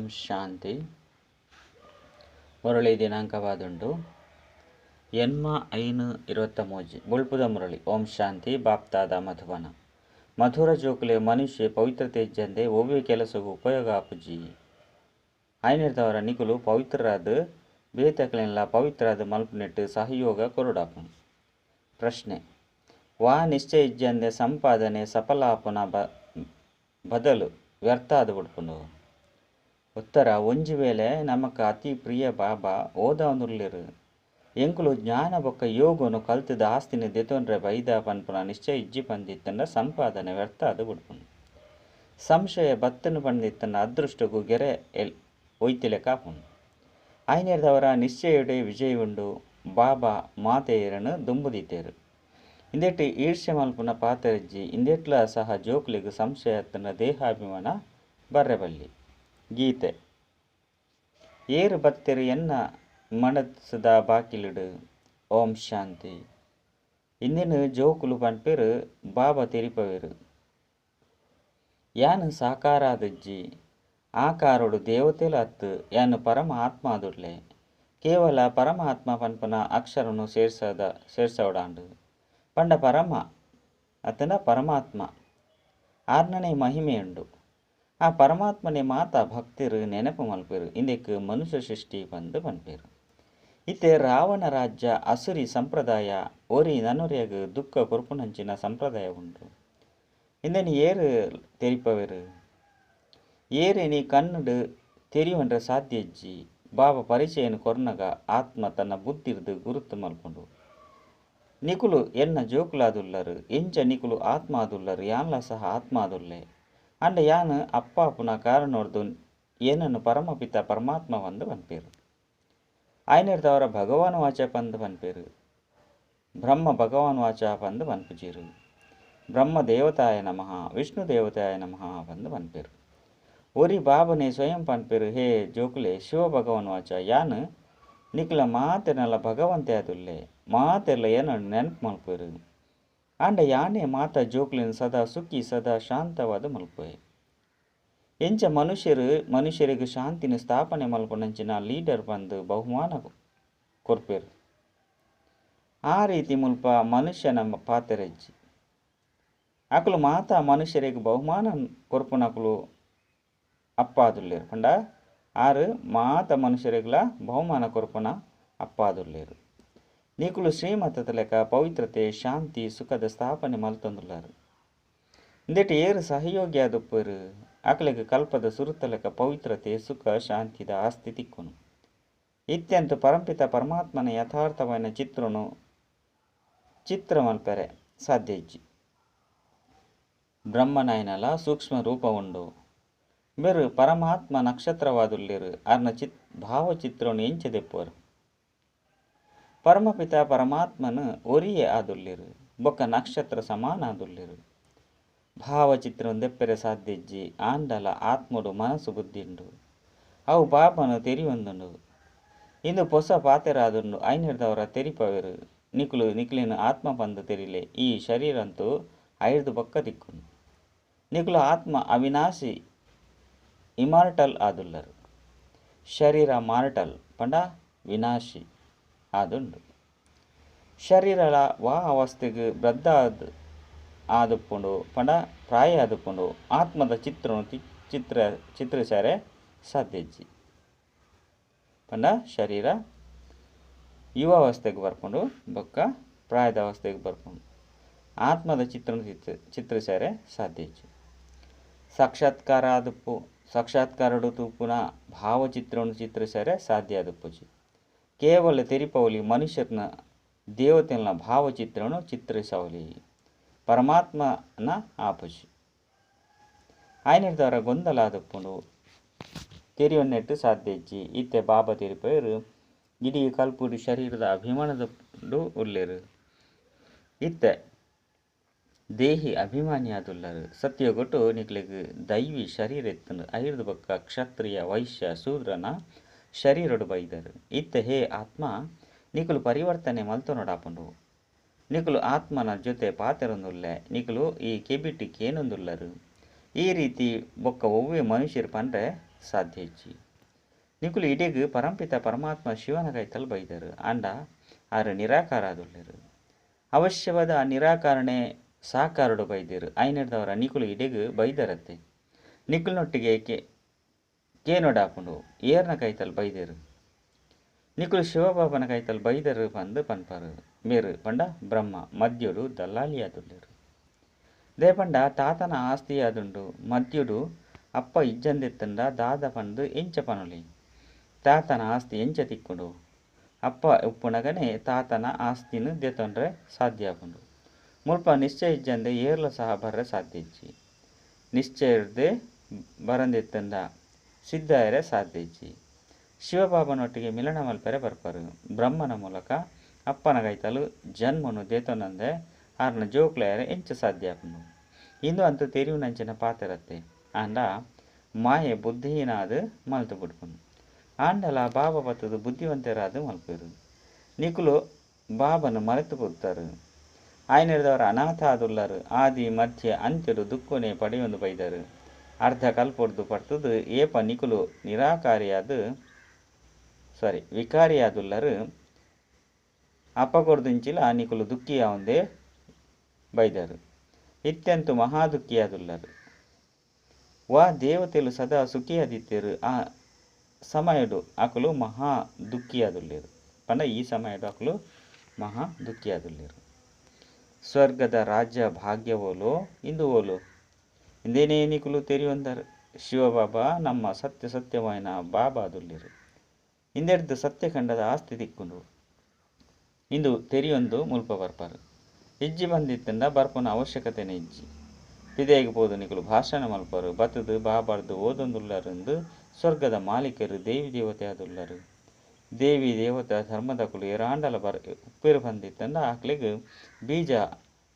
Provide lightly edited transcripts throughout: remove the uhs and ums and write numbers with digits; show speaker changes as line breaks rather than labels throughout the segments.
ಓಂ ಶಾಂತಿ. ಮುರಳಿ ದಿನಾಂಕವಾದುಂಡು 8/5/23. ಬೊಳ್ಪುದ ಮುರಳಿ. ಓಂ ಶಾಂತಿ. ಬಾಪ್ತಾದ ಮಧುಬನ. ಮಧುರ ಜೋಕುಲೆ ಮನುಷ್ಯ ಪವಿತ್ರತೆ ಇಜ್ಜಂದೆ ಒವ್ವೆ ಕೆಲಸಗು ಉಪಯೋಗ ಆಪುಜಿ. ಆಯ್ನೆರ್ದವರ ನಿಕುಲು ಪವಿತ್ರರಾದ ಬೇತಕಲೆನ್ಲ ಪವಿತ್ರಾದ ಮಲ್ಪುನೆಟ್ ಸಹಯೋಗ ಕೊರೊಡಾಪುಂಡು. ಪ್ರಶ್ನೆ: ವಾ ನಿಶ್ಚಯ ಇಜ್ಜಂದೆ ಸಂಪಾದನೆ ಸಫಲಾಪುನ ಬದಲು ವ್ಯರ್ಥ ಆದ್ ಬುಡ್ಪುಂಡು? ಉತ್ತರ: ಒಂಜಿ ವೇಳೆ ನಮಕ್ ಅತಿ ಪ್ರಿಯ ಬಾಬಾ ಓದಾವೊಂದುಲ್ಲೆರ್, ಎಂಕುಲು ಜ್ಞಾನ ಬೊಕ್ಕ ಯೋಗನು ಕಲ್ತುದು ಆಸ್ತಿನ ದೆತೊನ್ರೆ ಬೈದ ಪನ್ಪುನ ನಿಶ್ಚಯ ಇಜ್ಜಿ ಪಂದಿತ್ತಂಡ ಸಂಪಾದನೆ ವ್ಯರ್ಥ ಆದ್ ಬುಡ್ಪುಂಡು. ಸಂಶಯ ಬತ್ತನು ಪಂದಿತ್ತಂಡ ಅದೃಷ್ಟಗು ಗೆರೆ ಒಯ್ತಿಲೆಕ ಆಪುಂಡು. ಆಯ್ನೆರ್ದವರ ನಿಶ್ಚಯಡೆ ವಿಜಯ ಉಂಡು. ಬಾಬಾ ಮಾತೆಯರನ್ನು ದುಂಬುದೀತೆರು. ಇಂದೆಟ್ ಈರ್ಷೆ ಮಲ್ಪುನ ಪಾತೆರಜ್ಜಿ. ಇಂದೆಟ್ಲ ಸಹ ಜೋಕುಲೆಗ್ ಸಂಶಯ ಅತ್ತಂಡ ದೇಹಾಭಿಮಾನ ಬರ್ರೆ ಬಲ್ಲಿ. ಗೀತೆ. ಏರು ಬತ್ತೆರು ಎನ್ನ ಮನಸ್ಸುದ ಬಾಕಿಲುಡು. ಓಂ ಶಾಂತಿ. ಇಂದಿನ ಜೋಕುಲು ಪನ್ಪೆರು ಬಾಬಾ ತೆರಿಪವೆರು. ಯಾನು ಸಾಕಾರಾದಜ್ಜಿ ಆಕಾರೋಡು ದೇವತೆಲು ಅತ್ತು ಯಾನು ಪರಮ ಆತ್ಮ ಆದುಲ್ಲೆ. ಕೇವಲ ಪರಮಾತ್ಮ ಪನ್ಪುನ ಅಕ್ಷರನು ಸೇರ್ಸವಡಾಂಡು ಪಂಡ ಪರಮ ಅತ್ತಂಡ ಪರಮಾತ್ಮ ಆರ್ನನೇ ಮಹಿಮೆಯುಂಡು. ಆ ಪರಮಾತ್ಮನೇ ಮಾತಾ ಭಕ್ತರು ನೆನಪು ಮಲ್ಪೆರು. ಇಂದೆಕ್ ಮನುಷ್ಯ ಸೃಷ್ಟಿ ಪಂದು ಪನ್ಪೆರು. ಇತ್ತೆ ರಾವಣ ರಾಜ್ಯ ಅಸುರಿ ಸಂಪ್ರದಾಯ ಒರಿ ನನೊರಿಯಾಗ ದುಃಖ ಕೊರ್ಪುನಂಚಿನ ಸಂಪ್ರದಾಯ ಉಂಡು. ಇಂದೆನ್ ಏರು ತೆರಿಪವೆರು? ಏರೇನಿ ಕಣ್ಣುಡು ತೆರಿಯುವಂಡ್ರೆ ಸಾಧ್ಯ ಇಜ್ಜಿ. ಬಾಬಾ ಪರಿಚಯನ ಕೊರ್ನಗ ಆತ್ಮ ತನ್ನ ಬುದ್ಧಿರ್ದು ಗುರುತು ಮಲ್ಪುಂಡು. ನಿಕುಲು ಎನ್ನ ಜೋಕುಲಾದುಲ್ಲರು, ಎಂಚ ನಿಕುಲು ಆತ್ಮ ಆದುಲ್ಲರು ಯಾನ್ಲ ಸಹ ಆತ್ಮ ಆದುಲ್ಲೆ. ಅಂಡ ಯಾನ್ ಅಪ್ಪಾಪುನ ಕಾರಣೊರ್ದು ಏನನ್ನು ಪರಮಪಿತ ಪರಮಾತ್ಮ ಪಂದು ಪನ್ಪೆರು. ಆಯ್ನೆರ್ದವರ ಭಗವಾನ್ ವಾಚ ಪಂದು ಪನ್ಪೆರು. ಬ್ರಹ್ಮ ಭಗವಾನ್ ವಾಚ ಪಂದು ಪನ್ಪುಜೆರು. ಬ್ರಹ್ಮ ದೇವತಾಯ ನಮಃ, ವಿಷ್ಣು ದೇವತಾಯ ನಮಃ ಪಂದು ಪನ್ಪೆರು. ಒರಿ ಬಾಬನೆ ಸ್ವಯಂ ಪನ್ಪೆರು, ಹೇ ಜೋಕುಲೆ ಶಿವ ಭಗವಾನ್ ವಾಚ ಯಾನ್ ನಿಕುಲ ಮಾತೆರ್ನಲ ಭಗವಂತೆ ಆದುಲ್ಲೆ, ಮಾತೆರ್ಲ ಏನನ್ನು ನೆನಪು ಮಲ್ಪೆರು. ಆಂಡ ಯಾನೇ ಮಾತಾ ಜೋಕುಲೆನ್ ಸದಾ ಸುಖಿ ಸದಾ ಶಾಂತವಾದ ಮಲ್ಪುವೆ. ಎಂಚ ಮನುಷ್ಯರು ಮನುಷ್ಯರಿಗೆ ಶಾಂತಿನ ಸ್ಥಾಪನೆ ಮಲ್ಪುನಂಚಿನ ಲೀಡರ್ ಬಂದು ಬಹುಮಾನ ಕೊರ್ಪೆರು. ಆ ರೀತಿ ಮುಲ್ಪ ಮನುಷ್ಯನ ಪಾತೆರಜ್ಜಿ. ಅಕುಲು ಮಾತಾ ಮನುಷ್ಯರಿಗೆ ಬಹುಮಾನ ಕೊರ್ಪುನಕುಲು ಅಪ್ಪಾದುಲ್ಲೇರು. ಪಂಡ ಆರು ಮಾತ ಮನುಷ್ಯರಿಗ್ಲ ಬಹುಮಾನ ಕೊರ್ಪುನ ಅಪ್ಪಾದುಲ್ಲೇರು. ನಿಕುಲು ಶ್ರೀಮತದ ಲೆಕ್ಕ ಪವಿತ್ರತೆ ಶಾಂತಿ ಸುಖದ ಸ್ಥಾಪನೆ ಮಲ್ತೊಂದುಲ್ಲಾರು. ಇಂದೆಟ್ ಏರು ಸಹಯೋಗಿ ಆದುಪ್ಪೆರು ಅಕಲೆಗ್ ಕಲ್ಪದ ಸುರುತ ಲೆಕ್ಕ ಪವಿತ್ರತೆ ಸುಖ ಶಾಂತಿದ ಆಸ್ತಿ ತಿಕ್ಕುನು. ಇತ್ಯಂತ ಪರಂಪಿತ ಪರಮಾತ್ಮನ ಯಥಾರ್ಥವಾದ ಚಿತ್ರನು ಚಿತ್ರ ಮಲ್ಪೆರೆ ಸಾಧ್ಯ ಇಜ್ಜಿ. ಬ್ರಹ್ಮನಾಯನಲ ಸೂಕ್ಷ್ಮ ರೂಪ ಉಂಡು. ಬೇರು ಪರಮಾತ್ಮ ನಕ್ಷತ್ರವಾದುಲ್ಲೇರು. ಅರ್ನ ಭಾವಚಿತ್ರನು ಎಂಚ ದೆಪ್ಪುವರು. ಪರಮಪಿತ ಪರಮಾತ್ಮನ ಒರಿಯೇ ಆದುಲ್ಲೇರು ಬೊಕ್ಕ ನಕ್ಷತ್ರ ಸಮಾನ ಆದುಲ್ಲೇರು. ಭಾವಚಿತ್ರನು ದೆಪ್ಪೆರೆ ಸಾಧ್ಯ ಇಜ್ಜಿ. ಆಂಡಲ ಆತ್ಮಡು ಮನಸ್ಸು ಬುದ್ಧಿಂಡು ಅವು ಬಾಬನು ತೆರಿಯೊಂದುಂಡು. ಇಂದು ಪೊಸ ಪಾತೆರಾದುಂಡು. ಐನೆರ್ದವರ ತೆರಿಪವೆರು. ನಿಕುಲು ನಿಕ್ಲೆನ್ ಆತ್ಮ ಪಂದು ತೆರಿಲೆ. ಈ ಶರೀರಂತೂ ಐರ್ದು ಬೊಕ್ಕ ತಿಕ್ಕುನು. ನಿಕುಲು ಆತ್ಮ ಅವಿನಾಶಿ ಇಮಾರ್ಟಲ್ ಆದುಲ್ಲರು. ಶರೀರ ಮಾರ್ಟಲ್ ಪಂಡ ವಿನಾಶಿ ಆದುಂಡು. ಶರೀರಲ ವಾ ಅವಸ್ಥೆಗೆ ವೃದ್ಧ ಆದುಪ್ಪುಂಡು ಪಂಡ ಪ್ರಾಯ ಆದುಪ್ಪುಂಡು. ಆತ್ಮದ ಚಿತ್ರನು ಚಿತ್ರಿಸರೆ ಸಾಧ್ಯ ಇಜ್ಜಿ. ಪಂಡ ಶರೀರ ಯುವಾವಸ್ಥೆಗೆ ಬರ್ಪುಂಡು ಬೊಕ್ಕ ಪ್ರಾಯದ ಅವಸ್ಥೆಗೆ ಬರ್ಪುಂಡು. ಆತ್ಮದ ಚಿತ್ರನು ಚಿತ್ರಿಸರೆ ಸಾಧ್ಯ ಇಜ್ಜಿ. ಸಾಕ್ಷಾತ್ಕಾರ ಆದುಪ್ಪು ಸಾಕ್ಷಾತ್ಕಾರಡು ತೂಪುನ ಭಾವಚಿತ್ರವನ್ನು ಚಿತ್ರಿಸರೆ ಸಾಧ್ಯ ಆದುಪ್ಪುಜಿ. ಕೇವಲ ತೆರಿಪವಲಿ ಮನುಷ್ಯನ ದೇವತೆನ ಭಾವಚಿತ್ರವನ್ನು ಚಿತ್ರಿಸವಲಿ ಪರಮಾತ್ಮನ ಆಪುಜಿ. ಆಯ್ನೆರ್ದವರ ಗೊಂದಲ ಆದುಪ್ಪುಂಡು. ತೆರಿಯೊನ್ನೆಟ್ಟು ಸಾಧ್ಯ ಇಜ್ಜಿ. ಇತ್ತೆ ಬಾಬಾ ತೆರಿಪೆರು ಇಡೀ ಕಲ್ಪುಡು ಶರೀರದ ಅಭಿಮಾನದ ಉಲ್ಲೇರು. ಇತ್ತೆ ದೇಹಿ ಅಭಿಮಾನಿ ಆದುಲ್ಲರು. ಸತ್ಯಗೊಟ್ಟು ನಿಕ್ಲೆಗ್ ದೈವಿ ಶರೀರ ಎತ್ತುಂಡು. ಐರ್ದು ಬೊಕ್ಕ ಕ್ಷತ್ರಿಯ ವೈಶ್ಯ ಶೂದ್ರನ ಶರೀರಡು ಬೈದರು. ಇತ್ತೆ ಹೇ ಆತ್ಮ ನಿಕುಲು ಪರಿವರ್ತನೆ ಮಲ್ತೊನೊಡಾಪುಂಡು. ನಿಕುಲು ಆತ್ಮನ ಜೊತೆ ಪಾತೆರೊಂದುಲ್ಲೆ. ನಿಕುಲು ಈ ಕೆಬಿಟ್ ಕೇನೊಂದುಲ್ಲರು. ಈ ರೀತಿ ಬೊಕ್ಕ ಒವ್ವೆ ಮನುಷ್ಯರು ಪಂಡ್ರೆ ಸಾಧ್ಯ ಇಜ್ಜಿ. ನಿಕುಲು ಇಡೆಗ್ ಪರಂಪಿತ ಪರಮಾತ್ಮ ಶಿವನ ಕೈತಲ್ ಬೈದರು ಆಂಡ ಆರು ನಿರಾಕಾರ ಆದುಲ್ಲೆರು. ಅವಶ್ಯವಾದ ಆ ನಿರಾಕಾರಣೆ ಸಾಕಾರಡು ಬೈದರು ಐನೆಡ್ದವರ ನಿಕುಲು ಇಡೆಗ್ ಬೈದರತ್ತೆ. ನಿಕುಲ್ನೊಟ್ಟಿಗೆ ಕೇನೋಡಾಪುಂಡು ಏರ್ನ ಕೈತಲ್ ಬೈದರು. ನಿಕುಲು ಶಿವಬಾಬನ ಕೈತಲ್ ಬೈದರು ಪಂದು ಪನ್ಪರು. ಮೇರು ಪಂಡ ಬ್ರಹ್ಮ ಮದ್ಯೊಡು ದಲ್ಲಾಳಿಯಾದುಲ್ಲೆರು. ದೇಪಂಡ ತಾತನ ಆಸ್ತಿಯಾದುಂಡು ಮದ್ಯೊಡು ಅಪ್ಪ ಇಜ್ಜಂದೆತ್ತಂಡ ದಾದ ಪಂದು ಎಂಚ ಪನೊಲಿ. ತಾತನ ಆಸ್ತಿ ಎಂಚ ತಿಕ್ಕುಂಡು. ಅಪ್ಪ ಉಪ್ಪುನಗನೆ ತಾತನ ಆಸ್ತಿನ ದೆತೊಂಡ್ರೆ ಸಾಧ್ಯ ಆಪುಂಡು. ಮುಲ್ಪ ನಿಶ್ಚಯ ಇಜ್ಜಂದೆ ಏರ್ಲ ಸಹ ಬರ್ರೆ ಸಾಧ್ಯ ಇಜ್ಜಿ. ನಿಶ್ಚಯರ್ದೆ ಬರಂದೆತ್ತಂಡ ಸಿದ್ಧಾಯರೆ ಸಾಧ್ಯ ಇಜ್ಜಿ. ಶಿವಬಾಬನೊಟ್ಟಿಗೆ ಮಿಲನ ಮಲ್ಪೆರೆ ಬರ್ಪರು. ಬ್ರಹ್ಮನ ಮೂಲಕ ಅಪ್ಪನ ಕೈತಲು ಜನ್ಮನು ದೇತೊನಂದೆ ಆರ್ನ ಜೋಕ್ಲೆಯರೆ ಎಂಚ ಸಾಧ್ಯ ಆಪುಂಡು. ಇಂದು ಅಂತೂ ತೆರಿಯುನಂಚಿನ ಪಾತೆರತ್ತೆ. ಆಂಡ ಮಾಯೆ ಬುದ್ಧಿಹೀನಾದ ಮಲ್ತು ಬಿಡ್ಪುಂಡು. ಆಂಡಲ ಬಾಬಾ ಬತ್ತದು ಬುದ್ಧಿವಂತರಾದ ಮಲ್ಪೆರು. ನಿಕುಲು ಬಾಬನ ಮರೆತು ಪೋತಾರೆ. ಆಯ್ನೆರ್ದವರ ಅನಾಥ ಆದುಲ್ಲರು. ಆದಿ ಮಧ್ಯ ಅಂತ್ಯಡು ದುಃಖನೆ ಪಡೆಯೊಂದು ಬೈದರು. ಅರ್ಧ ಕಲ್ಪೊಡ್ದು ಪಡ್ತದು ಏಪ ನಿಕುಲು ನಿರಾಕಾರಿಯಾದ ಸಾರಿ ವಿಕಾರಿಯಾದುಲ್ಲರು. ಅಪಗೊಡ್ದಿಂಚಿಲ ನಿಕುಲು ದುಃಖಿಯಾವಂದೇ ಬೈದರು. ಇತ್ಯಂತು ಮಹಾ ದುಃಖಿಯಾದುಲ್ಲರು. ವಾ ದೇವತೆಲು ಸದಾ ಸುಖಿಯಾದಿತ್ತೇರು ಆ ಸಮಯಡು ಅಕಲು ಮಹಾ ದುಃಖಿಯಾದುಲ್ಲೇರು. ಪಂಡ ಈ ಸಮಯಡು ಅಕಲು ಮಹಾ ದುಃಖಿಯಾದುಲ್ಲೇರು. ಸ್ವರ್ಗದ ರಾಜ್ಯ ಭಾಗ್ಯವೋಲು ಇಂದು ಓಲು ಇಂದೇನೇ ನಿಕುಲು ತೆರಿಯೊಂದರು. ಶಿವಬಾಬಾ ನಮ್ಮ ಸತ್ಯ ಸತ್ಯವಾಯಿನ ಬಾಬಾದುಲ್ಲೇರು. ಇಂದೆಡ್ದು ಸತ್ಯಖಂಡದ ಆಸ್ತಿ ತಿಕ್ಕುಂಡು ಇಂದು ತೆರಿಯೊಂದು ಮುಲ್ಪ ಬರ್ಪಾರು. ಇಜ್ಜಿ ಬಂದಿತ್ತಂಡ ಬರ್ಪುನ ಅವಶ್ಯಕತೆನೇ ಇಜ್ಜಿ. ಪಿದೆಗೆ ಪೋದು ನಿಕುಲು ಭಾಷಣ ಮಲ್ಪರು. ಬತ್ತದು ಬಾಬಾರ್ದು ಓದೊಂದುಲ್ಲರೆಂದು ಸ್ವರ್ಗದ ಮಾಲೀಕರು ದೇವಿ ದೇವತೆ ಆದುಲ್ಲರು. ದೇವಿ ದೇವತಾ ಧರ್ಮದಕುಲು ಏರಾಂಡಲ ಬರ್ ಉಪ್ಪೇರು ಬಂದಿತ್ತಂಡ ಆಕ್ಲೆಗ್ ಬೀಜ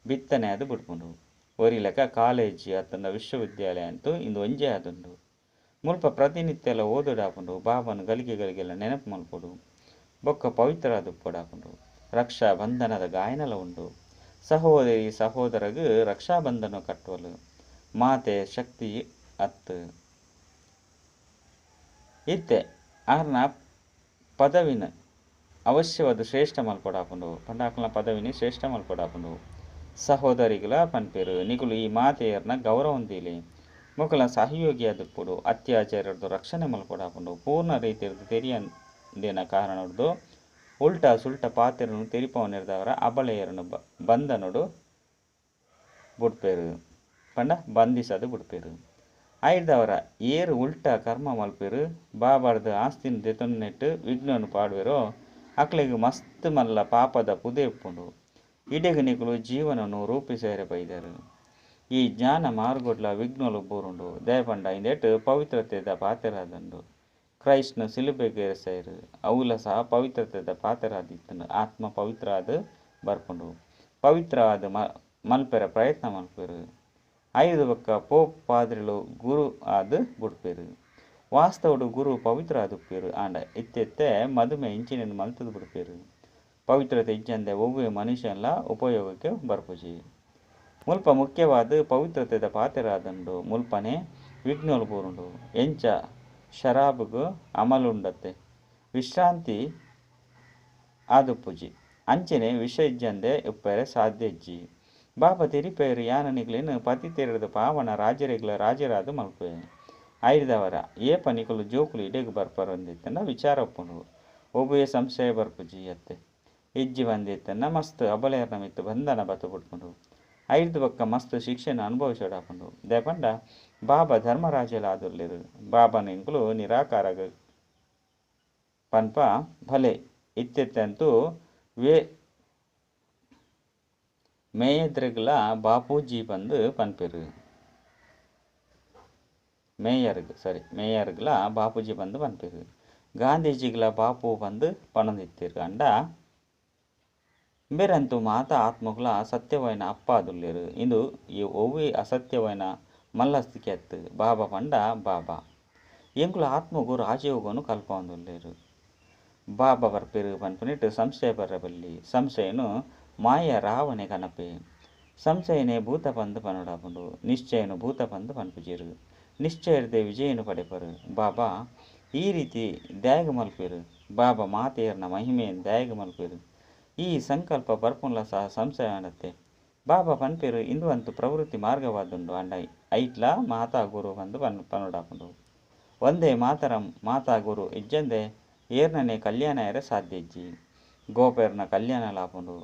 ಬಿತ್ತನೆ ಅದು ಬಿಡ್ಪುಂಡು. ಒರಿ ಲೆಕ್ಕ ಕಾಲೇಜ್ ಅತ್ತಂಡ ವಿಶ್ವವಿದ್ಯಾಲಯ ಅಂತೂ ಇಂದು ಒಂಜೇ ಆದುಂಡು. ಮುಲ್ಪ ಪ್ರತಿನಿತ್ಯಲ ಓದುಡಾಪುಂಡು. ಬಾಬನ ಗಲಿಗೆ ಗಲಿಗೆಲ್ಲ ನೆನಪು ಮಲ್ಪೊಡು. ಬೊಕ್ಕ ಪವಿತ್ರ ಉಪ್ಪೊಡಾಪುಂಡು. ರಕ್ಷಾ ಬಂಧನದ ಗಾಯನಲ ಉಂಡು. ಸಹೋದರಿ ಸಹೋದರಗ್ ರಕ್ಷಾಬಂಧನ ಕಟ್ಟುವಲು ಮಾತೆ ಶಕ್ತಿ ಅತ್ತು. ಇತ್ತೆ ಆರ್ನ ಪದವಿನ ಅವಶ್ಯವಾದ ಶ್ರೇಷ್ಠ ಮಲ್ಪೊಡಾಪುಂಡು. ಪಂಡ ಪದವಿನಿ ಶ್ರೇಷ್ಠ ಮಲ್ಪೊಡಾಪುಂಡು. ಸಹೋದರಿಗಳ ಪನ್ಪೇರು ನಿಕುಲು ಈ ಮಾತೆಯರ್ನ ಗೌರವಂದಿಲಿ ಮೊಕಲ ಸಹಯೋಗಿಯಾದುಪ್ಪುಡು. ಅತ್ಯಾಚಾರದ್ದು ರಕ್ಷಣೆ ಮಲ್ಪೊಡಾಪುಂಡು. ಪೂರ್ಣ ರೀತಿಯರ್ದು ತೆರಿಯಂದಿನ ಕಾರಣದ್ದು ಉಲ್ಟಾ ಸುಲ್ಟ ಪಾತೆರನು ತೆರಿಪವನಿರ್ದವರ ಅಬಲೆಯರನ್ನು ಬಂಧನೊಡು ಬುಡ್ಪೇರು. ಪಂಡ ಬಂಧಿಸದು ಬುಡ್ಪೇರು. ಐದವರ ಏರು ಉಲ್ಟಾ ಕರ್ಮ ಮಲ್ಪೇರು. ಬಾಬಾರ್ದು ಆಸ್ತಿನ ದೆತೊನ್ನೆಟ್ಟು ವಿಘ್ನನು ಪಾಡುವೆರೋ ಅಕ್ಲೆಗ್ ಮಸ್ತ್ ಮಲ್ಲ ಪಾಪದ ಪುದೆ ಉಪ್ಪುಂಡು. ಇಡೆಗ್ ನಿಕುಲು ಜೀವನನು ರೂಪಿಸೇರೆ ಬೈದರು. ಈ ಜ್ಞಾನ ಮಾರ್ಗೊಡ್ಲ ವಿಘ್ನಲು ಬೂರುಂಡು. ದಯಪಂಡ ಇಂದೆಟ್ ಪವಿತ್ರತೆದ ಪಾತೆರಾದುಂಡು. ಕ್ರೈಸ್ಟ್ನ ಸಿಲುಬೆಗೇರಿಸೈರು ಅವುಲ ಸಹ ಪವಿತ್ರತೆದ ಪಾತೆರಾದಿತ್ತುಂಡು. ಆತ್ಮ ಪವಿತ್ರ ಆದ ಬರ್ಪುಂಡು. ಪವಿತ್ರ ಆದ ಮಲ್ಪೆರ ಪ್ರಯತ್ನ ಮಲ್ಪೆರು. ಐದು ಬೊಕ್ಕ ಪೋಪ್ ಪಾದ್ರಿಲು ಗುರು ಆದ ಬುಡ್ಪೇರು. ವಾಸ್ತವಡು ಗುರು ಪವಿತ್ರ ಆದುಪ್ಪೇರು. ಆಂಡ ಇತ್ತೆತ್ತೆ ಮದುಮೆ ಇಂಚಿನ ಮಲ್ತದು ಬಿಡ್ಪೇರು. ಪವಿತ್ರತೆ ಇಜ್ಜಂದೆ ಒವ್ವೆ ಮನುಷ್ಯನ್ಲ ಉಪಯೋಗಕ್ಕೆ ಬರ್ಪುಜಿ. ಮುಲ್ಪ ಮುಖ್ಯವಾದ ಪವಿತ್ರತೆದ ಪಾತೆರಾದುಂಡು. ಮುಲ್ಪನೆ ವಿಘ್ನಲು ಬೂರುಂಡು. ಎಂಚ ಶರಾಬುಗು ಅಮಲುಂಡತ್ತೆ ವಿಶ್ರಾಂತಿ ಆದುಪ್ಪುಜಿ. ಅಂಚನೆ ವಿಷ ಇಜ್ಜಂದೆ ಉಪ್ಪೆರೆ ಸಾಧ್ಯ ಇಜ್ಜಿ. ಬಾಬಾ ತೆರಿಪೇರು ಯಾನ ನಿಕ್ಲೆನ್ ಪತಿ ತೆರೆದು ಪಾವನ ರಾಜರೆಗ್ಲ ರಾಜರಾದ ಮಲ್ಪೆ. ಐದವರ ಏಪ ನಿಕುಲು ಜೋಕುಲು ಇಡೆಗ್ ಬರ್ಪರಂದಿತ್ತಂಡ ವಿಚಾರ ಉಪ್ಪುಂಡು. ಒಬ್ಬೇ ಸಂಶಯ ಬರ್ಪುಜಿ ಅತ್ತೆ. ಇಜ್ಜಿ ಬಂದಿತ್ತಂಡ ಮಸ್ತ್ ಅಬಲೆಯರ್ನ ಮಿತ್ತು ಬಂಧನ ಬತ್ತು ಬಿಡ್ಪುಂಡು. ಐದು ಬೊಕ್ಕ ಮಸ್ತ್ ಶಿಕ್ಷೆನ ಅನುಭವಿಸೋಡಾಪುಂಡು. ದಯಪಂಡ ಬಾಬಾ ಧರ್ಮರಾಜಲ ಆದುಲ್ಲೇರು. ಬಾಬನ ಇಂಕುಲು ನಿರಾಕಾರಗ ಪನ್ಪ ಭಲೆ ಇತ್ತೆತ್ತಂತೂ ವೇ ಮೇಯದ್ರೆಗ್ಲ ಬಾಪೂಜಿ ಬಂದು ಪನ್ಪೆರು. ಮೇಯರ್ಗ್ ಸಾರಿ ಮೇಯರ್ಗ್ಲ ಬಾಪೂಜಿ ಬಂದು ಪನ್ಪೆರು. ಗಾಂಧೀಜಿಗ್ಲ ಬಾಪು ಬಂದು ಪಣಂದಿತ್ತೀರು. ಅಂಡ ಬೇರಂತೂ ಮಾತಾ ಆತ್ಮಗಳ ಸತ್ಯವಾಯಿನ ಅಪ್ಪ ಆದುಲ್ಲೇರು. ಇಂದು ಈ ಒವ್ವೆ ಅಸತ್ಯವಾಯಿನ ಮಲ್ಲಸ್ತಿಕೆ ಅತ್ತು. ಬಾಬಾ ಪಂಡ ಬಾಬಾ ಎಂಕುಲು ಆತ್ಮಗು ರಾಜಯೋಗನು ಕಲ್ಪೊಂದುಲ್ಲೇರು. ಬಾಬಾ ಬರ್ಪೇರು ಪನ್ಪುನಿಟ್ಟು ಸಂಶಯ ಬರಬಲ್ಲಿ. ಸಂಶಯನು ಮಾಯ ರಾವಣೆ ಕನಪೆ. ಸಂಶಯನೇ ಭೂತ ಪಂದ್ ಪನೊಡಾಪುಂಡು. ನಿಶ್ಚಯನು ಭೂತ ಪಂದ್ ಪನ್ಪುಜೆರ್. ನಿಶ್ಚಯರ್ದೆ ವಿಜಯನು ಪಡೆಪರು. ಬಾಬಾ ಈ ರೀತಿ ದಾಯೆಗ್ ಮಲ್ಪೆರ್? ಬಾಬಾ ಮಾತೆಯರ್ನ ಮಹಿಮೆಯನ್ನು ದಾಯೆಗ್ ಮಲ್ಪೆರ್? ಈ ಸಂಕಲ್ಪ ಬರ್ಪುನ್ಲ ಸಹ ಸಂಶಯ ಆಂಡತ್ತೆ. ಬಾಬಾ ಪನ್ಪೆರ್ ಇಂದು ಅಂತು ಪ್ರವೃತ್ತಿ ಮಾರ್ಗವಾದುಂಡು ಅಂಡ ಐಟ್ಲಾ ಮಾತಾ ಗುರು ಪಂದ್ ಪನೊಡಾಪುಂಡು. ಒಂದೇ ಮಾತರಂ ಮಾತಾ ಗುರು ಇಜ್ಜಂದೆ ಏರ್ನನೇ ಕಲ್ಯಾಣ ಆಯೆರೆ ಸಾಧ್ಯ ಇಜ್ಜಿ. ಗೋಪೆರ್ನ ಕಲ್ಯಾಣ ಲಾಪುಂಡು.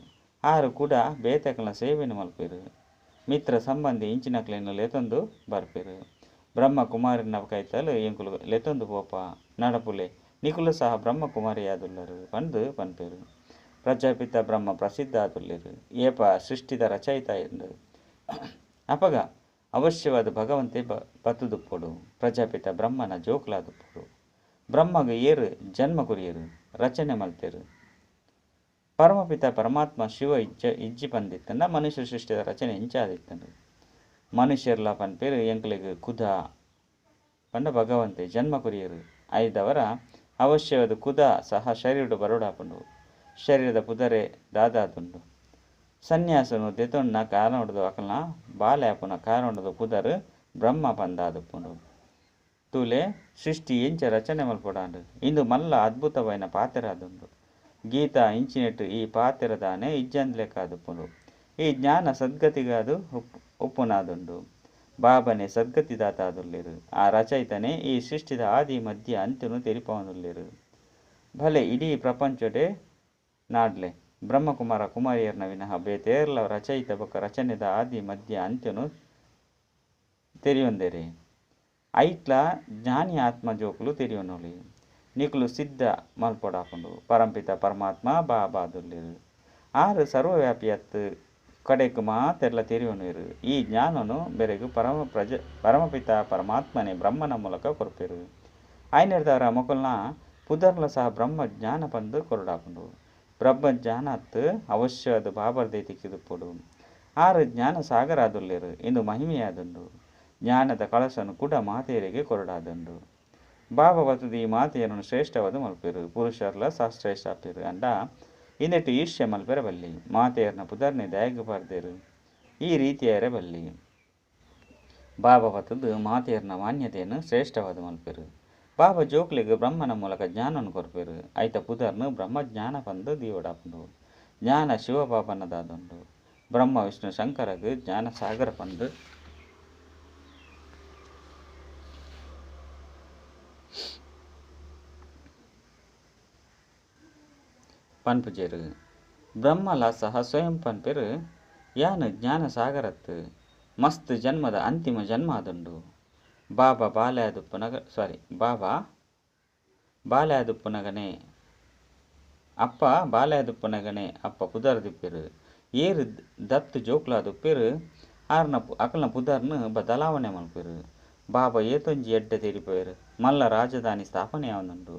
ಆರು ಕೂಡ ಬೇತೆಕ್ಲನ ಸೇವೆನ್ ಮಲ್ಪೆರ್. ಮಿತ್ರ ಸಂಬಂಧಿ ಇಂಚಿನಕ್ಲೆನ್ ಲೆತೊಂದು ಬರ್ಪೆರ್. ಬ್ರಹ್ಮ ಕುಮಾರಿನ ಕೈತಲ್ ಎಂಕುಲು ಲೆತೊಂದು ಪೋಪ ನಡಪುಲೆ ನಿಕುಲು ಸಹ ಬ್ರಹ್ಮ ಕುಮಾರಿಯಾದುಲ್ಲರು ಪಂದ್ ಪನ್ಪೆರ್. ಪ್ರಜಾಪಿತ ಬ್ರಹ್ಮ ಪ್ರಸಿದ್ಧ ಆದುಲ್ಲೆರ್. ಏಪ ಸೃಷ್ಟಿದ ರಚಯಿತ ಎಂದು ಅಪಗ ಅವಶ್ಯವಾದ ಭಗವಂತೆ ಬತ್ತುದುಪ್ಪೊಡು. ಪ್ರಜಾಪಿತ ಬ್ರಹ್ಮನ ಜೋಕುಲಾದುಪ್ಪೊಡು. ಬ್ರಹ್ಮಗ್ ಏರು ಜನ್ಮ ಕೊರಿಯರು ರಚನೆ ಮಲ್ತೆರು. ಪರಮಪಿತ ಪರಮಾತ್ಮ ಶಿವ ಇಜ್ಜಿ ಪಂದಿತ್ತಂಡ ಮನುಷ್ಯ ಸೃಷ್ಟಿದ ರಚನೆ ಇಂಚಾದಿತ್ತಂಡು. ಮನುಷ್ಯರ್ಲ ಪನ್ಪೆರ್ ಎಂಕ್ಲೆಗ್ ಕುದ ಪಂಡ ಭಗವಂತೆ ಜನ್ಮ ಕೊರಿಯರು. ಐದವರ ಅವಶ್ಯವಾದ ಕುದ ಸಹ ಶರೀರಡು ಬರೋಡಾಪುಂಡು. ಶರೀರದ ಪುದರೆ ದಾದಾದುಂಡು. ಸನ್ಯಾಸನು ದೆತೊಂಡ ಕಾರಣೊಡ್ದು ಅಕಲ್ನ ಬಾಲೆ ಆಪುನ ಕಾರಣೊಡ್ದು ಪುದರ್ ಬ್ರಹ್ಮ ಪಂದಾದುಪ್ಪುಂಡು. ತೂಲೆ ಸೃಷ್ಟಿ ಎಂಚ ರಚನೆ ಮಲ್ಪೊಡಾಂಡು. ಇಂದು ಮಲ್ಲ ಅದ್ಭುತವಾಯಿನ ಪಾತೆರಾದುಂಡು. ಗೀತಾ ಇಂಚಿನೆಟ್ ಈ ಪಾತೆರದಾನೆ ಇಜ್ಜಂದ್ಲೆಕ್ಕಾದುಪ್ಪುಂಡು. ಈ ಜ್ಞಾನ ಸದ್ಗತಿಗಾದು ಉಪ್ಪುನಾದುಂಡು. ಬಾಬನೆ ಸದ್ಗತಿದಾತಾದುಲ್ಲೆರ್. ಆ ರಚಯಿತನೇ ಈ ಸೃಷ್ಟಿದ ಆದಿ ಮಧ್ಯ ಅಂತ್ಯನು ತೆರಿಪಾವೊಂದುಲ್ಲೆರ್. ಭಲೆ ಇಡೀ ಪ್ರಪಂಚಡೆ ನಾಡ್ಲೆ ಬ್ರಹ್ಮಕುಮಾರ ಕುಮಾರಿಯರ್ನ ವಿನಃ ಬೇತೇರ್ಲ ರಚಯಿತ ಬೊಕ್ಕ ರಚನೆದ ಆದಿ ಮಧ್ಯ ಅಂತ್ಯನು ತೆರಿಯೊಂದೆರೆ. ಐಟ್ಲ ಜ್ಞಾನಿ ಆತ್ಮ ಜೋಕುಲು ತೆರಿಯೊನೊಲಿ. ನಿಕುಲು ಸಿದ್ಧ ಮಲ್ಪೊಡಾಪುಂಡು. ಪರಂಪಿತ ಪರಮಾತ್ಮ ಬಾಬಾದುಲ್ಲೆರ್. ಆರು ಸರ್ವವ್ಯಾಪಿಯತ್ ಕಡೆಕ್ ಮಾತೆರ್ಲ ತೆರಿಯೊನುವೆರ್. ಈ ಜ್ಞಾನನು ಬೆರೆಗ್ ಪರಮಪಿತ ಪರಮಾತ್ಮನೇ ಬ್ರಹ್ಮನ ಮೂಲಕ ಕೊರ್ಪೆರು. ಆಯ್ನೆರ್ದವರ ಮೊಕಲ್ನ ಪುದರ್ಲ ಸಹ ಬ್ರಹ್ಮ ಜ್ಞಾನ ಪಂದ್ ಕೊರಡಾಪುಂಡು. ಬ್ರಹ್ಮ ಜ್ಞಾನತ್ ಅವಶ್ಯವಾದ ಬಾಬರ್ದೇ ತಿಕ್ಕಿದುಪ್ಪೊಡು. ಆರು ಜ್ಞಾನ ಸಾಗರಾದುಲ್ಲೆರ್. ಇಂದು ಮಹಿಮೆಯಾದುಂಡು. ಜ್ಞಾನದ ಕಳಸನು ಕೂಡ ಮಾತೆಯರಿಗೆ ಕೊರಡಾದುಂಡು. ಬಾಬಾ ಬತ್ತುದು ಈ ಮಾತೆಯರನ್ನು ಶ್ರೇಷ್ಠವಾದ ಮಲ್ಪೆರು. ಪುರುಷರ್ಲ ಸಹ ಶ್ರೇಷ್ಠ ಆಪೆರು. ಅಂಡ ಇಂದೆಟ್ ಈರ್ಷ್ಯ ಮಲ್ಪೆರೆ ಬಲ್ಲಿ. ಮಾತೆಯರ್ನ ಪುದರ್ನೆ ದಾಯೆಗ್ ಪರ್ದೆರು. ಈ ರೀತಿಯಾಯರೆ ಬಲ್ಲಿ. ಬಾಬಾ ಬತ್ತುದು ಮಾತೆಯರ್ನ ಮಾನ್ಯತೆಯನ್ನು ಶ್ರೇಷ್ಠವಾದ ಮಲ್ಪೆರು. ಬಾಬಾ ಜೋಕ್ಲೆಗ್ ಬ್ರಹ್ಮನ ಮೂಲಕ ಜ್ಞಾನನು ಕೊರ್ಪೆರು. ಐತ ಪುದರ್ನು ಬ್ರಹ್ಮಜ್ಞಾನ ಪಂದ್ ದೀವೊಡಾಪುಂಡು. ಜ್ಞಾನ ಶಿವಬಾಬನದಾದುಂಡು. ಬ್ರಹ್ಮ ವಿಷ್ಣು ಶಂಕರಗ್ ಜ್ಞಾನ ಸಾಗರ ಪಂದ್ ಪನ್ಪುಜೆರು. ಬ್ರಹ್ಮಲ ಸಹ ಸ್ವಯಂ ಪನ್ಪೆರು ಯಾನ್ ಜ್ಞಾನ ಸಾಗರತ್ ಮಸ್ತ್ ಜನ್ಮದ ಅಂತಿಮ ಜನ್ಮ ಆದುಂಡು. ಬಾಬಾ ಬಾಲ್ಯಾದುಪ್ಪುನಗ ಸಾರಿ ಬಾಬಾ ಬಾಲ್ಯಾದುಪ್ಪುನಗನೆ ಅಪ್ಪ ಬಾಲ್ಯಾದುಪ್ಪುನಗನೆ ಅಪ್ಪ ಪುದರ್ ದಿಪ್ಪೆರು. ಏರು ದತ್ತು ಜೋಕ್ಲಾದುಪ್ಪೆರು ಆರ್ನ ಅಕಲ್ನ ಪುದರ್ನು ಬದಲಾವಣೆ ಮಲ್ಪೆರು. ಬಾಬಾ ಏತೊಂಜಿ ಎಡ್ಡೆ ತೆರಿಪೆರು. ಮಲ್ಲ ರಾಜಧಾನಿ ಸ್ಥಾಪನೆ ಆವೊಂದುಂಡು.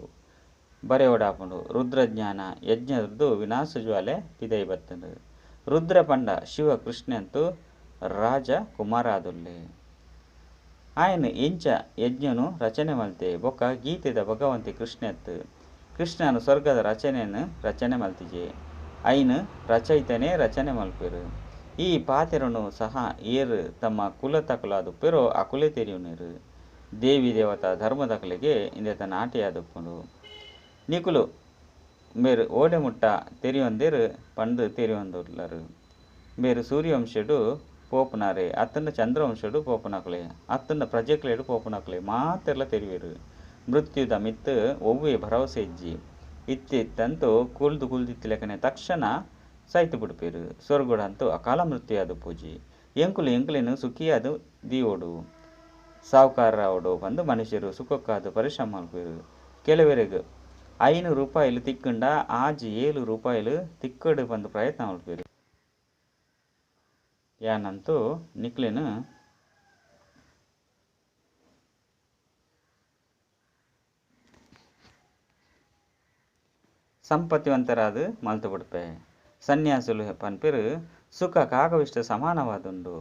ಬರೆವಡಾಪುಂಡು. ರುದ್ರಜ್ಞಾನ ಯಜ್ಞದ್ದು ವಿನಾಶ ಜ್ವಾಲೆ ಪಿದೈ ಬತ್ತುಂಡು. ರುದ್ರ ಪಂಡ ಶಿವ ಕೃಷ್ಣಂತು ರಾಜ ಕುಮಾರಾದುಲ್ಲೆ. ಆಯನ ಎಂಚ ಯಜ್ಞನು ರಚನೆ ಮಲ್ತೆ ಬೊಕ್ಕ ಗೀತೆದ ಭಗವಂತೆ ಕೃಷ್ಣತ್ ಕೃಷ್ಣನ ಸ್ವರ್ಗದ ರಚನೆಯನ್ನು ರಚನೆ ಮಲ್ತಿಜೆ. ಐನು ರಚಯಿತನೇ ರಚನೆ ಮಲ್ಪೆರು. ಈ ಪಾತೆರನು ಸಹ ಏರು ತಮ್ಮ ಕುಲತಕುಲಾದುಪ್ಪೆರೋ ಅಕುಲೇ ತೆರಿಯುನೇರು. ದೇವಿ ದೇವತಾ ಧರ್ಮದಕಲೆಗೆ ಇಂದೆತ ನಾಟಿಯಾದುಪ್ಪುಂಡು. ನಿಕುಲು ಮೇರು ಓಡೆ ಮುಟ್ಟ ತೆರಿಯೊಂದೆರು ಪಂದ್ ತೆರಿಯೊಂದುಲ್ಲರು. ಮೇರು ಸೂರ್ಯವಂಶಡು ಪೋಪುನಾರೆ ಅತ್ತಂಡ ಚಂದ್ರವಂಶಡು ಪೋಪುನಕಲೆ ಅತ್ತಂಡ ಪ್ರಜೆಕ್ಲೆಡು ಪೋಪುನಕಲೆ ಮಾತೆರ್ಲ ತೆರಿವೆರು. ಮೃತ್ಯುದ ಮಿತ್ತು ಒವ್ವೇ ಭರವಸೆ ಇಜ್ಜಿ. ಇತ್ತಿತ್ತಂತೂ ಕುಲ್ದು ಕುಲ್ದಿತ್ತಿಲೆಕನೆ ತಕ್ಷಣ ಸೈತು ಬಿಡ್ಪೆರು. ಸ್ವರ್ಗಡಂತೂ ಅಕಾಲ ಮೃತ್ಯು ಪೂಜಿ. ಎಂಕುಲು ಎಂಕುಲೆನು ಸುಖಿಯಾದು ದೀವೊಡು. ಸಾವುಕಾರರಾವಡು ಪಂದ್ ಮನುಷ್ಯರು ಸುಖಕ್ಕಾದು ಪರಿಶ್ರಮ ಮಲ್ಪೆರು. ಕೆಲವರೆಗ್ 5 ರೂಪಾಯಿಲು ತಿಕ್ಕಂಡ 6-7 ರೂಪಾಯಿಲು ತಿಕ್ಕಡು ಪಂದ್ ಪ್ರಯತ್ನ ಮಲ್ಪೆರು. ಯಾನಂತೂ ನಿಕ್ಲೆನು ಸಂಪತ್ತಿವಂತರಾದ ಮಲ್ತು ಬಿಡ್ಪೆ. ಸನ್ಯಾಸುಲು ಪನ್ಪೆರು ಸುಖ ಕಾಗವಿಷ್ಟ ಸಮಾನವಾದುಂಡು.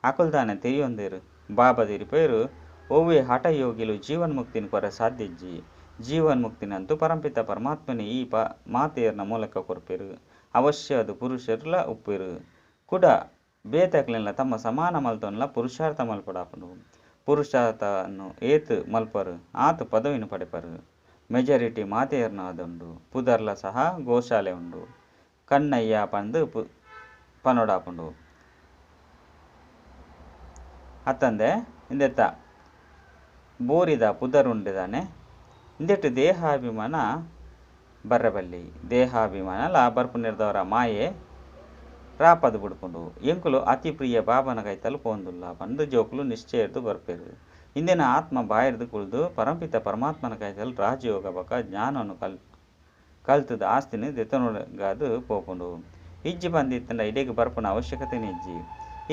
ಅಕುಲ್ದಾನೆ ತೆರಿಯೊಂದೆರು. ಬಾಬಾ ತೆರಿಪೆರು ಒವ್ವೇ ಹಠಯೋಗಿಲು ಜೀವನ್ಮುಕ್ತಿನ ಕೊರ ಸಾಧ್ಯ ಇಜ್ಜಿ. ಜೀವನ್ಮುಕ್ತಿನಂತೂ ಪರಂಪಿತ ಪರಮಾತ್ಮನೇ ಈ ಮಾತೆಯರ್ನ ಮೂಲಕ ಕೊರ್ಪೆರು. ಅವಶ್ಯವಾದ ಪುರುಷರ್ಲ ಉಪ್ಪೆರು. ಕೂಡ ಬೇತಕ್ಲೆನ್ಲ ತಮ್ಮ ಸಮಾನ ಮಲ್ತೊನ್ಲ ಪುರುಷಾರ್ಥ ಮಲ್ಪೊಡಾಪುಂಡು. ಪುರುಷಾರ್ಥನು ಏತ್ ಮಲ್ಪರು ಆತ್ ಪದವಿನ ಪಡೆಪರು. ಮೆಜಾರಿಟಿ ಮಾತೆಯರ್ನ ಆದುಂಡು. ಪುದರ್ಲ ಸಹ ಗೋಶಾಲೆ ಉಂಡು. ಕಣ್ಣಯ್ಯ ಪಂದ್ ಪನೊಡಾಪುಂಡು. ಅತ್ತಂದೆ ಇಂದೆತ್ತ ಬೋರಿದ ಪುದರುಂಡುದಾನೆ ಇಂದೆಟ್ ದೇಹಾಭಿಮಾನ ಬರ್ರಬಲ್ಲಿ. ದೇಹಾಭಿಮಾನಲ ಬರ್ಪು ನಿರ್ದವರ ಮಾಯೆ ರಾಪದು ಬುಡ್ಪುಂಡು. ಎಂಕುಲು ಅತಿ ಪ್ರಿಯ ಬಾಬನ ಕೈತಲ್ ಪೋಂದುಲ್ಲ ಪಂದ್ ಜೋಕುಲು ನಿಶ್ಚಯರ್ದು ಬರ್ಪೆರು. ಇಂದೆನ ಆತ್ಮ ಬಾಯಿರ್ದು ಕುಲ್ದು ಪರಂಪಿತ ಪರಮಾತ್ಮನ ಕೈತಲ್ ರಾಜಯೋಗ ಬೊಕ ಜ್ಞಾನನು ಕಲ್ತುದು ಆಸ್ತಿನ ದೆತೊನಗಾದು ಪೋಪುಂಡು. ಇಜ್ಜಿ ಪಂದಿತ್ತುಂಡ ಇಡೆಗ್ ಬರ್ಪುನ ಅವಶ್ಯಕತೆನೇ ಇಜ್ಜಿ.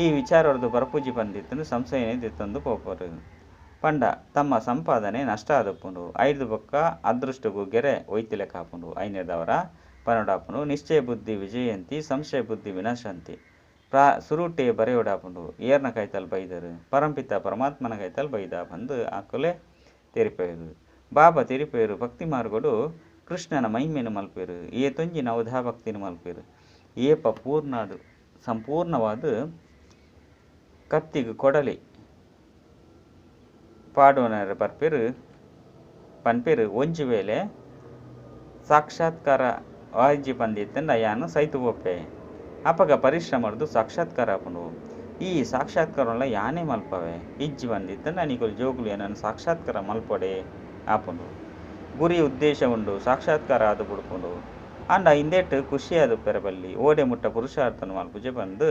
ಈ ವಿಚಾರರ್ದು ಬರ್ಪುಜಿ ಪಂದಿತ್ತುಂಡು ಸಂಶಯನೇ ದೆತ್ತೊಂದು ಪೋಪರು. ಪಂಡ ತಮ್ಮ ಸಂಪಾದನೆ ನಷ್ಟ ಆದುಪ್ಪುಂಡು. ಐರ್ದು ಬೊಕ್ಕ ಅದೃಷ್ಟಗು ಗೆರೆ ಒಯ್ತಿಲೆಕಾಪುಂಡು. ಐನೆದವರ ಪನೊಡಾಪುಂಡು. ನಿಶ್ಚಯ ಬುದ್ಧಿ ವಿಜಯಂತಿ, ಸಂಶಯ ಬುದ್ಧಿ ವಿನಾಶಂತಿ. ಸುರುಟೆ ಬರೆಯೋಡಾಪುಂಡು. ಏರ್ನ ಕೈತಲ್ ಬೈದರು ಪರಂಪಿತ ಪರಮಾತ್ಮನ ಕೈತಲ್ ಬೈದ ಪಂದು ಅಕುಲೆ ತೆರಿಪೇರು. ಬಾಬಾ ತೆರಿಪೇರು ಭಕ್ತಿ ಮಾರ್ಗಡು ಕೃಷ್ಣನ ಮಹಿಮೆನು ಮಲ್ಪೇರು. ಏತೊಂಜಿ ನವಧಾ ಭಕ್ತಿನ ಮಲ್ಪೇರು. ಏಪ ಪೂರ್ಣಾದು ಸಂಪೂರ್ಣವಾದ ಕತ್ತಿಗೆ ಕೊಡಲಿ ಪಾಡೋನರ ಬರ್ಪೇರು ಪನ್ಪೇರು. ಒಂಜಿ ವೇಳೆ ಸಾಕ್ಷಾತ್ಕಾರ ಆಯ್ಜಿ ಪಂದಿತ್ತಂಡ ಯಾನು ಸೈತು ಪೋಪೆ. ಅಪಗ ಪರಿಶ್ರಮರ್ದು ಸಾಕ್ಷಾತ್ಕಾರ ಆಪುಂಡು. ಈ ಸಾಕ್ಷಾತ್ಕಾರಲ ಯಾನೇ ಮಲ್ಪವೆ. ಇಜ್ಜಿ ಪಂದಿತ್ತಂಡ ನಿಕುಲು ಜೋಕುಲು ಏನನ್ನು ಸಾಕ್ಷಾತ್ಕಾರ ಮಲ್ಪೊಡೆ ಆಪುಂಡು. ಗುರಿ ಉದ್ದೇಶ ಉಂಡು, ಸಾಕ್ಷಾತ್ಕಾರ ಆದು ಬುಡ್ಪುಂಡು. ಆಂಡ ಇಂದೆಟ್ ಖುಷಿಯಾದ ಪೆರಬಲ್ಲಿ ಓಡೆ ಮುಟ್ಟ ಪುರುಷಾರ್ಥನ ಮಲ್ಪುಜೆ ಪಂದು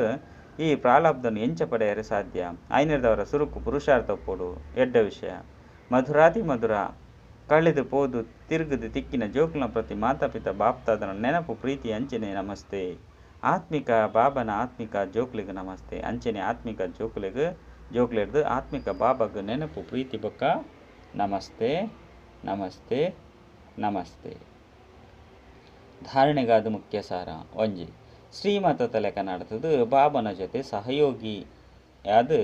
ಈ ಪ್ರಾರಬ್ಧನು ಎಂಚ ಪಡೆಯರೆ ಸಾಧ್ಯ. ಐನೆರ್ದವರ ಸುರುಕು ಪುರುಷಾರ್ಥ ಒಪ್ಪೋಡು. ಎಡ್ಡ ವಿಷಯ. ಮಧುರಾತಿ ಮಧುರ ಕಳೆದು ಪೋದು ತಿರುಗುದು ತಿಕ್ಕಿನ ಜೋಕುಲ್ನ ಪ್ರತಿ ಮಾತಾಪಿತ ಬಾಪ್ತಾದನ ನೆನಪು ಪ್ರೀತಿ ಅಂಚನೆ ನಮಸ್ತೆ. ಆತ್ಮಿಕ ಬಾಬನ ಆತ್ಮಿಕ ಜೋಕುಲಿಗೆ ನಮಸ್ತೆ. ಅಂಚನೆ ಆತ್ಮಿಕ ಜೋಕುಲಿಗೆ ಜೋಕುಲಿರ್ದು ಆತ್ಮಿಕ ಬಾಬಗ್ ನೆನಪು ಪ್ರೀತಿ ಬೊಕ್ಕ ನಮಸ್ತೆ ನಮಸ್ತೆ ನಮಸ್ತೆ. ಧಾರಣೆಗಾದ ಮುಖ್ಯ ಸಾರ. ಒಂಜಿ ಶ್ರೀಮತ ತಲೆಕ ನಡತದು ಬಾಬನ ಜೊತೆ ಸಹಯೋಗಿ ಅದು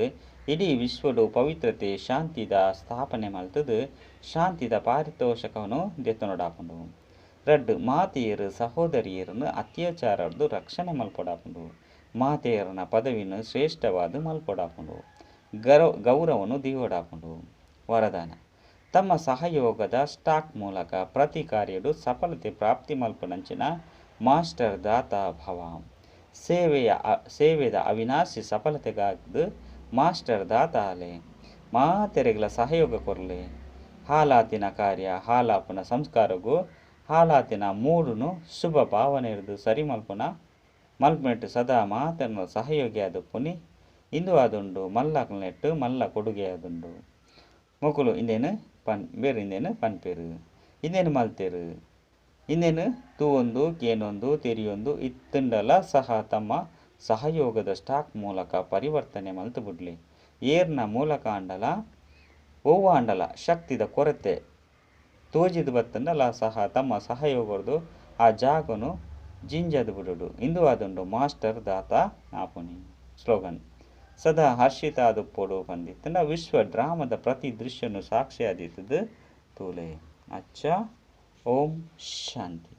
ಇಡೀ ವಿಶ್ವಡು ಪವಿತ್ರತೆ ಶಾಂತಿದ ಸ್ಥಾಪನೆ ಮಲ್ತದು ಶಾಂತಿದ ಪಾರಿತೋಷಕವನ್ನು ದೆತ್ತೊನೊಡಾಪುಂಡು. ರಡ್ಡು ಮಾತೆಯರು ಸಹೋದರಿಯರನ್ನು ಅತ್ಯಾಚಾರದ್ದು ರಕ್ಷಣೆ ಮಲ್ಪೊಡಾಪುಂಡು. ಮಾತೆಯರನ ಪದವಿನ ಶ್ರೇಷ್ಠವಾದ ಮಲ್ಪೊಡಾಪುಂಡು. ಗೌರವನು ದೀವೊಡಾಪುಂಡು. ವರದಾನ ತಮ್ಮ ಸಹಯೋಗದ ಸ್ಟಾಕ್ ಮೂಲಕ ಪ್ರತಿ ಕಾರ್ಯಡು ಸಫಲತೆ ಪ್ರಾಪ್ತಿ ಮಲ್ಪುನಂಚಿನ ಮಾಸ್ಟರ್ ದಾತ ಭವ. ಸೇವೆದ ಅವಿನಾಶಿ ಸಫಲತೆಗಾದ ಮಾಸ್ಟರ್ ದಾತ ಆಲೆ. ಮಾತೆರೆಗ್ಲ ಸಹಯೋಗ ಕೊರ್ಲೆ. ಹಾಲಾತಿನ ಕಾರ್ಯ ಹಾಲಾಪುನ ಸಂಸ್ಕಾರಗು ಹಾಲಾತಿನ ಮೂಡುನು ಶುಭ ಭಾವನೆ ಸರಿ ಮಲ್ಪುನ ಮಲ್ಪನೆಟ್ಟು ಸದಾ ಮಾತನ್ನು ಸಹಯೋಗಿ ಆದುಪ್ಪುನಿ ಇಂದು ಆದುಂಡು. ಮಲ್ಲಕ್ಲೆಟ್ಟು ಮಲ್ಲ ಕೊಡುಗೆ ಆದುಂಡು. ಮೊಕುಲು ಇಂದೇನು ಬೇರೆ ಇಂದೇನು ಪನ್ಪೇರು ಇಂದೇನು ಮಲ್ತೇರು ಇಂದೇನು ತೂವೊಂದು ಕೇನೊಂದು ತೆರಿಯೊಂದು ಇತ್ತುಂಡಲ ಸಹ ತಮ್ಮ ಸಹಯೋಗದ ಸ್ಟಾಕ್ ಮೂಲಕ ಪರಿವರ್ತನೆ ಮಲ್ತು ಬಿಡ್ಲಿ. ಏರ್ನ ಮೂಲಕ ಆಂಡಲ ಒವ್ವ ಆಂಡಲ ಶಕ್ತಿದ ಕೊರತೆ ತೋಜಿದು ಬತ್ತಂಡಲ ಸಹ ತಮ್ಮ ಸಹಯೋಗರ್ದು ಆ ಜಾಗನು ಜಿಂಜದು ಬಿಡುಡು. ಇಂದು ಆದುಂಡು ಮಾಸ್ಟರ್ ದಾತ ಆಪುನಿ. ಸ್ಲೋಗನ್ ಸದಾ ಹರ್ಷಿತ ಆದುಪ್ಪೊಡು ಪಂದಿತ್ತಂಡ ವಿಶ್ವ ಡ್ರಾಮದ ಪ್ರತಿ ದೃಶ್ಯನು ಸಾಕ್ಷಿ ಆದಿತ್ತದು ತೂಲೆ. ಅಚ್ಚ. ಓಂ ಶಾಂತಿ.